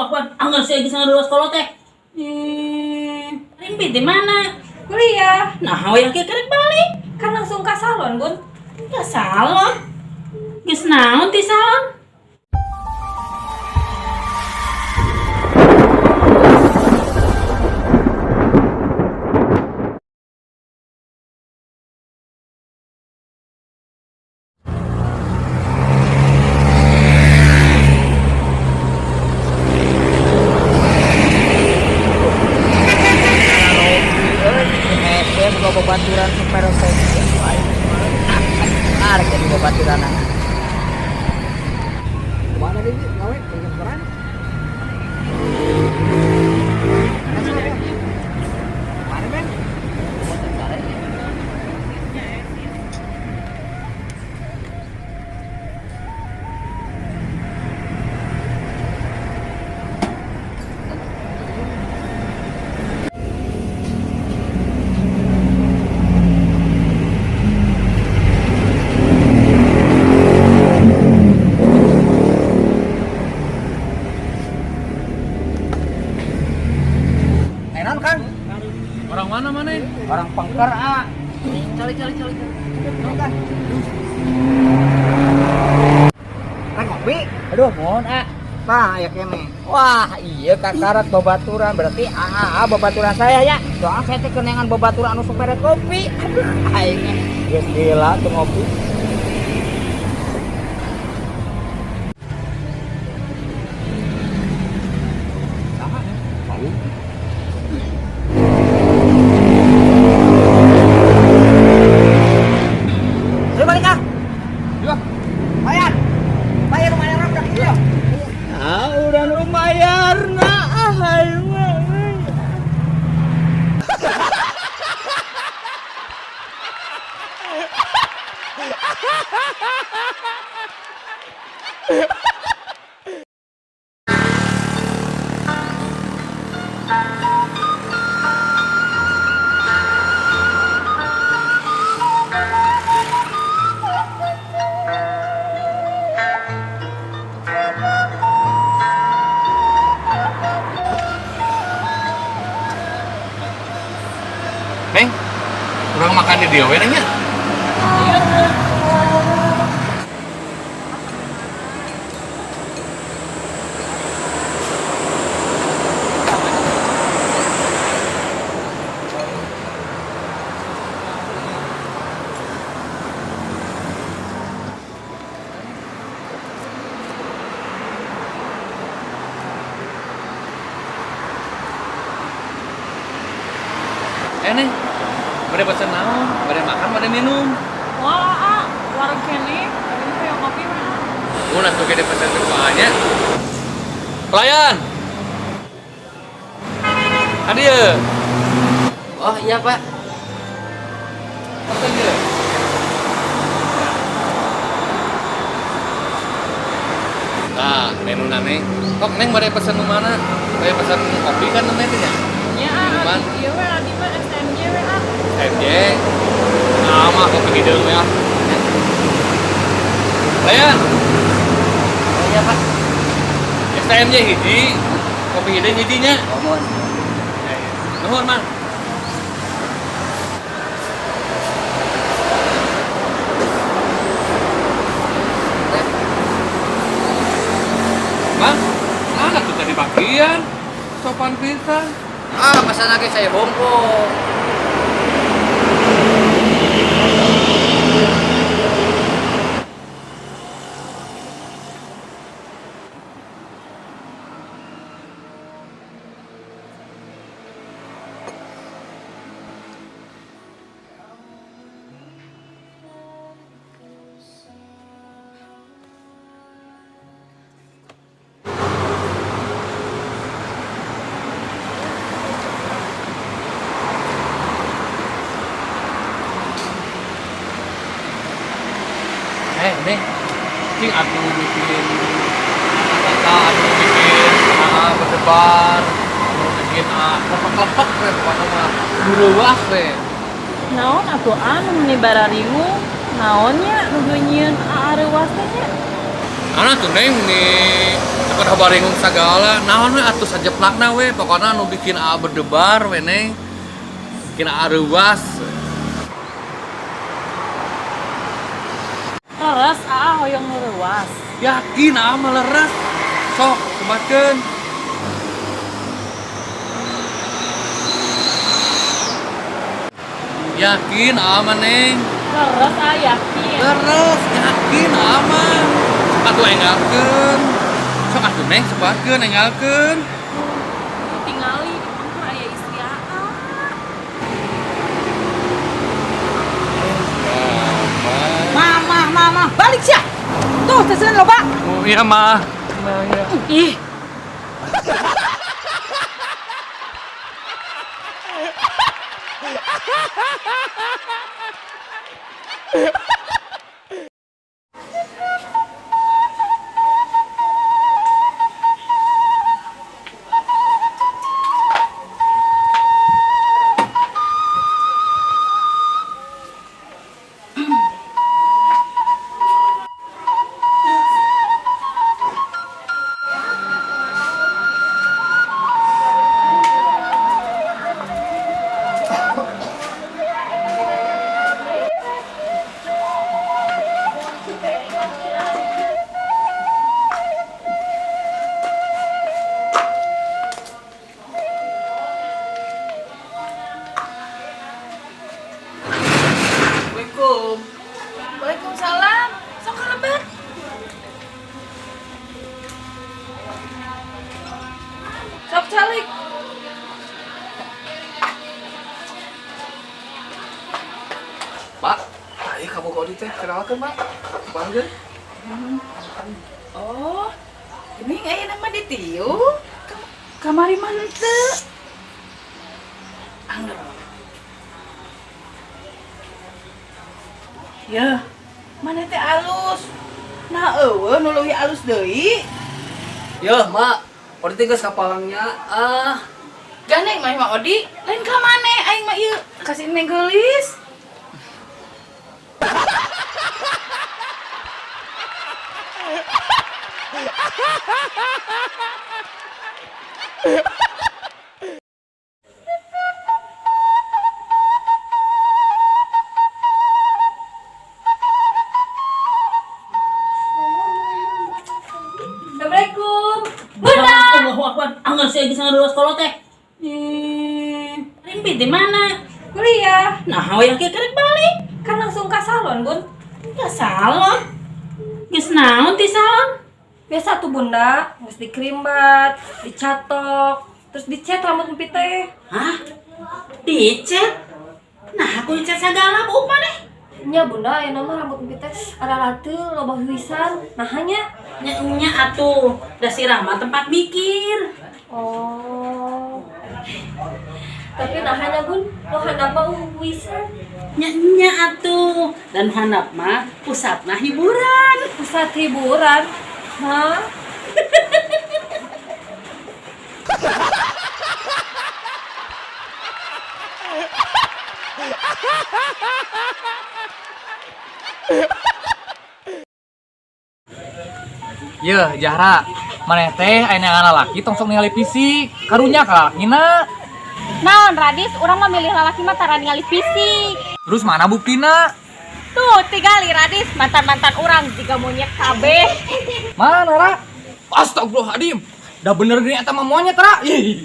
Akbar. Anggar sia geus ngaruas kolot teh. Eh, Rimpi di mana? Kuliah. Nah, wayah kieu kerek balik. Kan langsung ke salon, Bun. Ke salon. Geus naon ti salon? Babaturan jadi babaturan. Mana nih ngawe restoran? Mana men? Enon Kang? Orang mana mana? Orang Pengker ah. Cari cari cari. Kan. Kan ngopi? Aduh, mohon ah. Tah aya kene. Wah, iya kakarat babaturan berarti ah babaturan saya ya. Soalnya saya teh kenangan babaturan anu sok mere kopi. Aduh, aing geus gila tuh ngopi. Ayo balik ah. Yo. Bayar. Bayar lumayan udah kieu. Ah, udah lumayan nah, aing mah. Neng, orang makan di dia we neng nya. Eh neng, bade pesen naon? Bade makan, bade minum. Wah, ah, warung kene, tapi kayak kopi mah. Mun atuh ge pesen ke nya. Pelayan. Adieu. Oh iya Pak. Pesen ye. Nah, menu neng. Kok neng bade pesen nu mana? Bade pesen kopi kan nu teh nya? Ya, Minuman. iya we adi mah STMJ we ah. MJ. Nah, mah kopi hideung we ah. Pelayan. Oh iya Pak. STMJ hiji, kopi hideung hijinya. Oh, mohon. Nuhun, Mang. Mang, mana tuh tadi bagian? Sopan pisan. Ah, pesan lagi saya bongko. Neng, cing atuh bikin kata atuh bikin berdebar, atuh bikin klepek-klepek we pokoknya mah bureuwas we. Naon atuh anu meni barariung? Naonnya nuju nyieun aa reuwas teh nya? Ana tuh neng nih Pakai barengung sagala, naon we atuh sajeplakna we, pokona nu bikin aa berdebar we Neng. Bikin aa reuas. Leres aa hoyong nu reuas. Yakin aa mah leres. Sok sebatkeun. Yakin aa mah Neng. Leres aa yakin. Leres, yakin aa mah. Sok atuh enggalkeun. Sok atuh Neng sebatkeun enggalkeun. Tingali di pengkur aya istri aa. Mama, mama, balik sia. Tuh, seseun loba. Oh iya mah. Ih. Assalamualaikum. Waalaikumsalam. Sok kalebet. Sok calik. Pak, ayo kamu kau teh kenalkan Pak. Panggil. Oh, ini aya nama ditiu. Kamari mah henteu. Angger. Yeuh, mana teh alus. Nah, eueuh nu leuwih alus deui. Yeuh, Mak. Odi teh geus kapalangnya. Ah, Gandeng mah mah Odi, lain ka maneh aing mah ieu kasih neng geulis. Assalamualaikum. Bunda. Allahu Akbar. Angger sia geus ngaruas kolot teh. Eh, rimpi di mana? Kuliah. Nah, hayang kieu kerek balik. Kan langsung ke salon, Bun. Ke salon. Geus naon ti salon? Biasa tuh Bunda, geus dikrimbat, dicatok, terus dicet rambut empi teh. Hah? Dicet? Nah, aku dicet sagala buuk maneh. Nya Bunda, aya nama rambut empi teh ararateul loba huisan. Nah nya. Nya nya atuh, da si Rahma tempat mikir. Oh. Tapi nah nya Bun, nu handap mah huisan. Nya nya atuh, dan handap mah pusatna hiburan. Pusat hiburan. Hah? Yeuh, Jahra, maneh teh aya neangan lalaki tong sok ningali fisik. Karunya ka lalakina. Naon Radis, urang mah milih lalaki mah tara ningali fisik. Terus mana buktina? Tuh, tigali Radis, mantan-mantan urang jiga monyet kabeh. Mana, Ra? Astagfirullahaladzim. Dah bener gini eta mah monyet, Ra. Ih.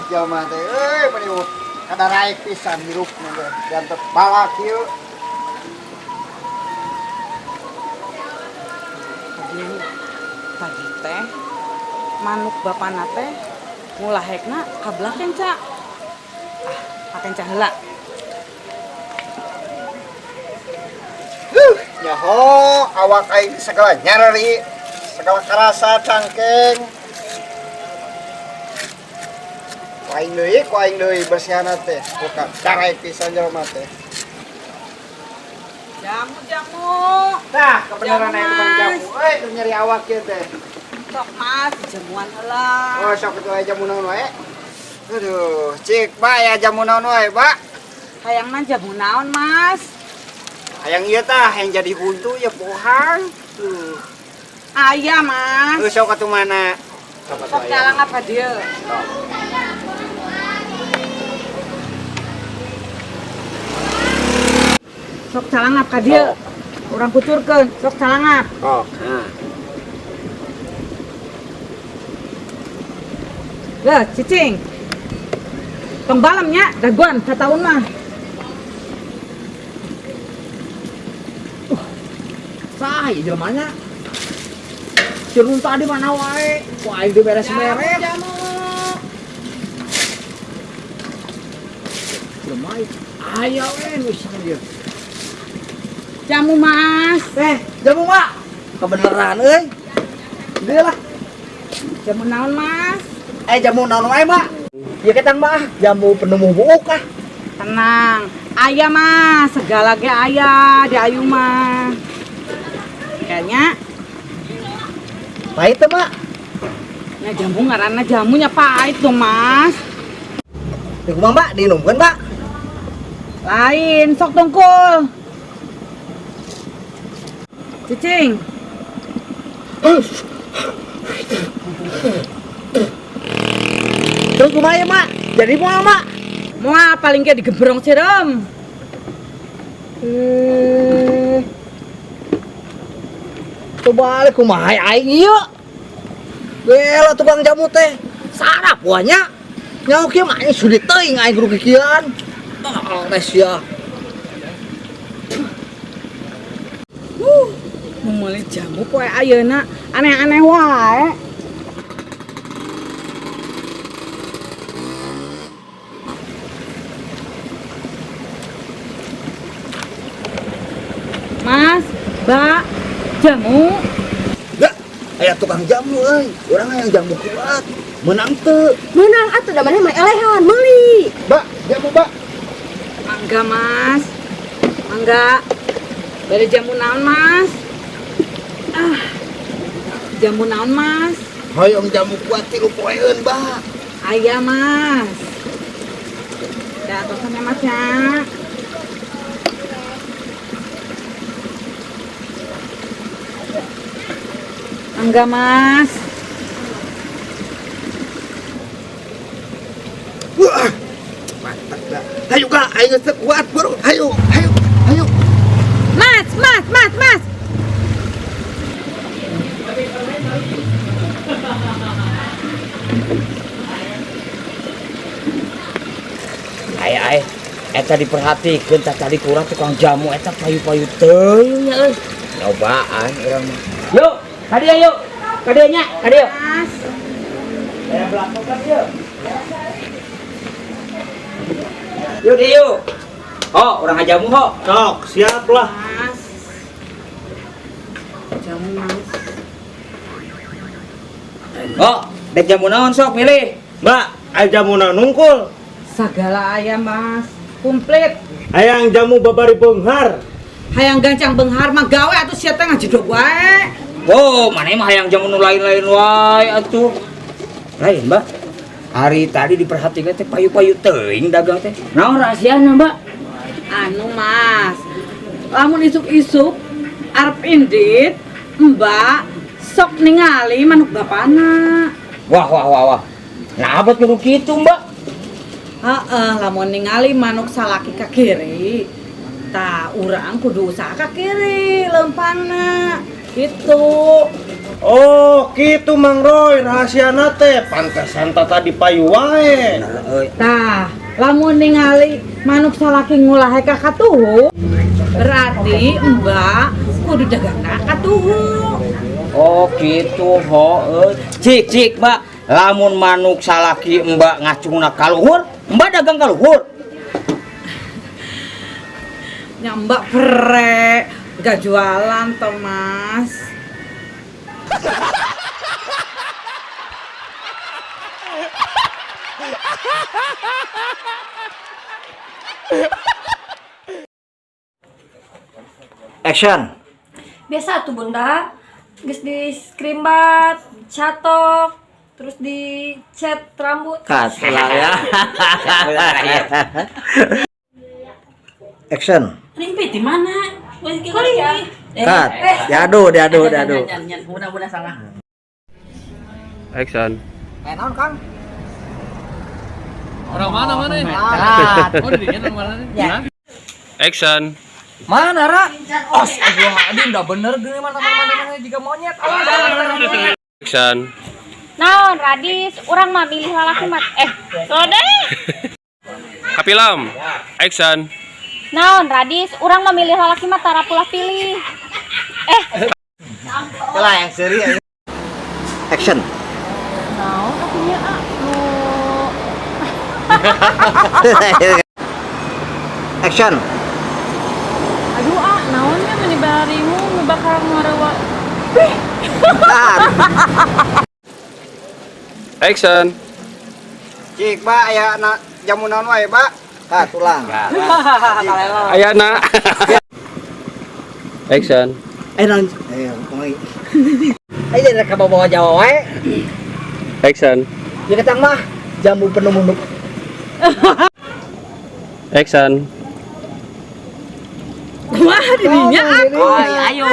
Jelema teh euy meni kadaraek pisan hirupna teh jantet balak ieu. Pagi teh manuk bapana teh ngulahekna kabelah kenca. Ah, pakenca heula. Nyaho awak aing segala nyareri. Segala karasa cangkeng. Ku aing deui bersihana teh. Buka daraek pisan jelema teh. Jamu jamu. Tah, kebenaran Jamu, aya tukang Mas. jamu. Euy, keur nyeri awak ieu teh. Sok Mas, jamuan heula. Oh, sok atuh aya jamu naon wae. Aduh, cik, Ba, aya jamu naon wae, Ba? Hayangna jamu naon, Mas? Hayang ieu tah, hayang jadi huntu ya bohang. Tuh. Aya, Mas. Tuh sok atuh mana? Sok atuh Sok aya. calang apa dieu? Sok. Sok calangap ka dieu. Urang kucurkeun, sok calangap. Oh, nah. Lah, cicing. Tong balem nya, dagoan sataun mah. Sah ieu jelemana. Cirun tadi mana wae, ku aing diberes-beres. Jamu. Jelema ieu aya we nu ieu. Jamu, Mas. Jamu, Mak. Kebeneran euy. Deui lah. Jamu naon, Mas? Jamu naon wae, Mak? Ieu ketang, Mak, jamu penemu buuk ah. Tenang, aya Mas, segala ge aya di ayu mah. Kayaknya pahit teh, Mak. Nah, jamu ngaranna jamunya pahit dong, Mas. Di kumaha, Mak? Diinumkeun, Mak? Lain, sok tungkul. Cicing. Terus kumaha ya, Mak? Jadi moal, Mak? Moal paling ge digebrong sireum. Coba balik kumaha aing ieu. Gela tukang jamu teh. Sarap wanya. Nyaho kieu mah aing sudi teuing aing kudu kikieuan. Ah, teh sia. Nu meuli jamu poe ayeuna aneh-aneh wae. Mas, Mbak, jamu. Enggak, aya tukang jamu euy. Urang hayang jamu kuat. Meunang teu? Meunang atuh da maneh mah elehan meuli. Mbak, jamu, Mbak. Mangga, Mas. Mangga. Bade jamu naon, Mas? Ah. Jamu naon, Mas? Hoyong jamu kuat 3 poeun, Mbak. Aya, Mas. Da atosan ya, Mas ya. Mangga, Mas. Wah, mantap dah. Hayu Kak, ayo geus kuat bro. Hayu, hayu, hayu. Mas, Mas, Mas, Mas. Ai ai, eta diperhatikeun tah tadi kurang tukang jamu eta payu-payu teuing nya euy. Nyobaan urang mah. Yuk, ka dieu yuk. Ka dieu nya, ka dieu. Mas. Saya belakang yuk. Yuk dieu yuk. Oh, urang ngajamu ho. Sok, siap lah. Mas. Jamu, Mas. Oh, dek jamu naon sok milih. Mbak, aya jamu naon nungkul? Sagala aya, Mas. Komplit. Hayang jamu babari beunghar. Hayang gancang beunghar mah gawe atuh sia teh ngajedog wae. Wow, maneh mah hayang jamu nu lain-lain wae atuh. Lain, Mbak. Hari tadi diperhatikan teh payu-payu teuing dagang teh. Naon rahasiana, Mbak? Anu, Mas. Lamun isuk-isuk arep indit, Mbak sok ningali manuk bapana. Wah, wah, wah, wah. Nah, abot kudu kitu, Mbak. Heeh, lamun ningali manuk salaki ka kiri, tah urang kudu usaha ka kiri lempangna. Gitu. Oh, kitu Mang Roy rahasiana teh. Pantesan tah tadi payu wae. Bener euy. Tah, lamun ningali manuk salaki ngulahe ka katuhu, berarti Mbak kudu dagangna katuhu. Oh, gitu ho euy. Cik, cik, Mbak. Lamun manuk salaki Mbak ngacungna ka luhur, Mbak dagang ka luhur. Nya Mbak pre, gak jualan toh, Mas. Action. Biasa tuh Bunda. Geus di skrimbat, catok, terus di cat rambut. Cut lah ya. Action. Rimpi di mana? Cut. Diadu, diadu, diadu. Bunda salah. Action. Eh, naon, Kang? Orang mana mana? Oh, di dinya orang mana nih? Action. Mana, Ra? Astagfirullahaladzim, udah bener gini mah teman-teman jika monyet. Awas. Action. Naon Radis, urang mah milih lalaki mah sode. Kapilam. Action. Naon Radis, urang mah milih lalaki mah tara pulah pilih. Lah yang seri. Action. Naon atunya ah lu. Action. Aduh ah, naonnya meni barimu nu bakal ngarewa. Cut. Action. Cik, Ba, aya na jamu naon wae, Ba? Cut, ulang. Ayana. Action. Eh, naon? Eh, ngomong. Ayo dari ka bawa Jawa wae. Action. Ya ketang mah jamu penuh. Action. Wah, dirinya aku. Ayo.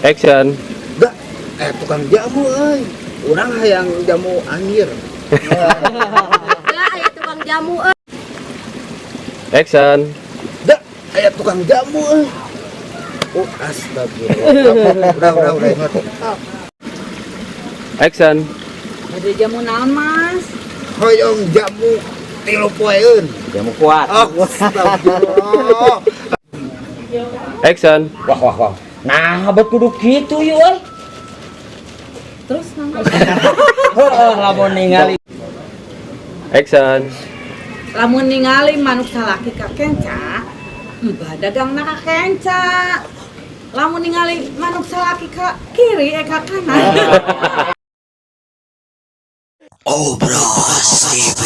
Action. Da, tukang jamu euy. Urang hayang jamu anjir. Ya, aya tukang jamu euy. Action. Da, aya tukang jamu euy. Oh, astagfirullah. Udah ingat. Action. Ada jamu naon, Mas? Hoyong jamu 3 poeun. Jamu kuat. Oh, astagfirullah. Action. Wah wah wah. Nah, bet kudu kitu yeuh euy. Terus naon? Heeh, lamun ningali. Action. Lamun ningali manuk salaki ka kenca, mbah dagangna ka kenca. Lamun ningali manuk salaki ka kiri ka kanan. Obras TV.